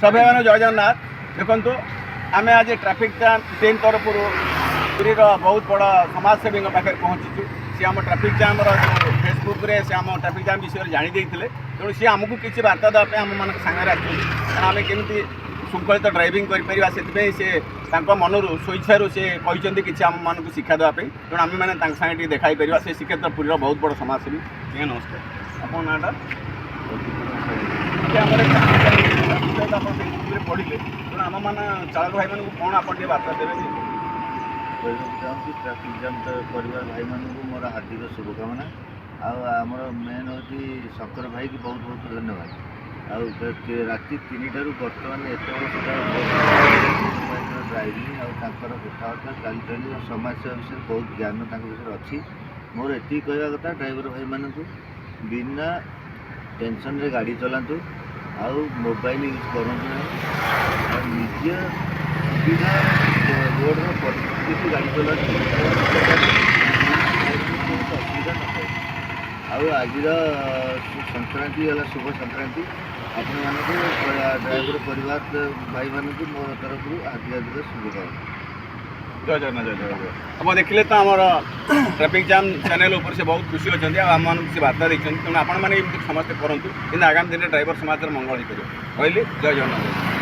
ସଭ୍ୟମାନେ, ଜୟ ଜଗନ୍ନାଥ। ଦେଖନ୍ତୁ, ଆମେ ଆଜି ଟ୍ରାଫିକ୍ ଜାମ୍ ଟିମ୍ ତରଫରୁ ପୁରୀର ବହୁତ ବଡ଼ ସମାଜସେବୀଙ୍କ ପାଖରେ ପହଞ୍ଚିଛୁ। ସିଏ ଆମ ଟ୍ରାଫିକ୍ ଜାମ୍ର ଯେଉଁ ଫେସବୁକ୍ରେ ସେ ଆମ ଟ୍ରାଫିକ୍ ଜାମ୍ ବିଷୟରେ ଜାଣି ଦେଇଥିଲେ। ତେଣୁ ସିଏ ଆମକୁ କିଛି ବାର୍ତ୍ତା ଦେବା ପାଇଁ ଆମମାନଙ୍କ ସାଙ୍ଗରେ ଆସିଛନ୍ତି। କାରଣ ଆମେ କେମିତି ଶୃଙ୍ଖଳିତ ଡ୍ରାଇଭିଂ କରିପାରିବା, ସେଥିପାଇଁ ସେ ତାଙ୍କ ମନରୁ ସ୍ୱଇଚ୍ଛାରୁ ସେ କହିଛନ୍ତି କିଛି ଆମମାନଙ୍କୁ ଶିକ୍ଷା ଦେବା ପାଇଁ। ତେଣୁ ଆମେମାନେ ତାଙ୍କ ସାଙ୍ଗେ ଟିକେ ଦେଖା ହେଇପାରିବା। ସେ ଶ୍ରୀକ୍ଷେତ୍ର ପୁରୀର ବହୁତ ବଡ଼ ସମାଜସେବୀ। ଆଜ୍ଞା, ନମସ୍କାର। ଆପଣଙ୍କ ନାଁଟା? ଟିକେ ଆମର ଟ୍ରାଫିକ୍ ଜାମ୍ ବିଷୟ ତ ଆପଣ ଫେସବୁକ୍ରେ ପଢ଼ିଲେ। ତେଣୁ ଆମମାନେ ଚାଳକ ଭାଇମାନଙ୍କୁ କ'ଣ ଆପଣ ଟିକେ ବାର୍ତ୍ତା ଦେବେ କି? କହିବାକୁ ଚାହୁଁଛି, ଟ୍ରାଫିକ୍ ଜାମ୍ ପରିବାର ଭାଇମାନଙ୍କୁ ମୋର ହାର୍ଦ୍ଦିକ ଶୁଭକାମନା। ଆଉ ଆମର ମେନ୍ ହେଉଛି ଶଙ୍କର ଭାଇକି ବହୁତ ବହୁତ ଧନ୍ୟବାଦ। ଆଉ ରାତି 3ଟାରୁ ବର୍ତ୍ତମାନ ଏତେବେଳ ସୁଦ୍ଧା ଶଙ୍କର ଭାଇଙ୍କର ଡ୍ରାଇଭିଂ ଆଉ ତାଙ୍କର କଥାବାର୍ତ୍ତା, ଚାଲିଚଳି ଆଉ ସମାଜସେବା ବିଷୟରେ ବହୁତ ଜ୍ଞାନ ତାଙ୍କ ବିଷୟରେ ଅଛି। ମୋର ଏତିକି କହିବା କଥା, ଡ୍ରାଇଭର ଭାଇମାନଙ୍କୁ ବିନା ଟେନସନ୍ରେ ଗାଡ଼ି ଚଲାନ୍ତୁ ଆଉ ମୋବାଇଲ ୟୁଜ୍ କରନ୍ତୁ ନାହିଁ ଆଉ ନିଜ ସୁବିଧା ରୋଡ଼ର ପରିସ୍ଥିତି ଦେଖି ଗାଡ଼ି ଚଲାନ୍ତୁ, କୌଣସି ଅସୁବିଧା ନଥାଏ। ଆଉ ଆଜିର ସଂକ୍ରାନ୍ତି ହେଲା, ଶୁଭ ସଂକ୍ରାନ୍ତି। ଆପଣମାନଙ୍କୁ, ଡ୍ରାଇଭର ପରିବାର ଭାଇମାନଙ୍କୁ ମୋର ତରଫରୁ ହାର୍ଦ୍ଦିକ ହାର୍ଦ୍ଦିକ ଶୁଭକାମନା। ଜୟ ଜଗନ୍ନାଥ, ଜୟ ଜଗନ୍ନାଥ। ଆପଣ ଦେଖିଲେ ତ, ଆମର ଟ୍ରାଫିକ୍ ଜାମ୍ ଚ୍ୟାନେଲ୍ ଉପରେ ସେ ବହୁତ ଖୁସି ଅଛନ୍ତି ଆଉ ଆମମାନଙ୍କୁ ସେ ବାର୍ତ୍ତା ଦେଇଛନ୍ତି। ତେଣୁ ଆପଣମାନେ ଏମିତି ସମସ୍ତେ କରନ୍ତୁ, କିନ୍ତୁ ଆଗାମୀ ଦିନରେ ଡ୍ରାଇଭର ସମାଜର ମଙ୍ଗଳ ହେଇପାରିବ। ରହିଲି, ଜୟ ଜଗନ୍ନାଥ।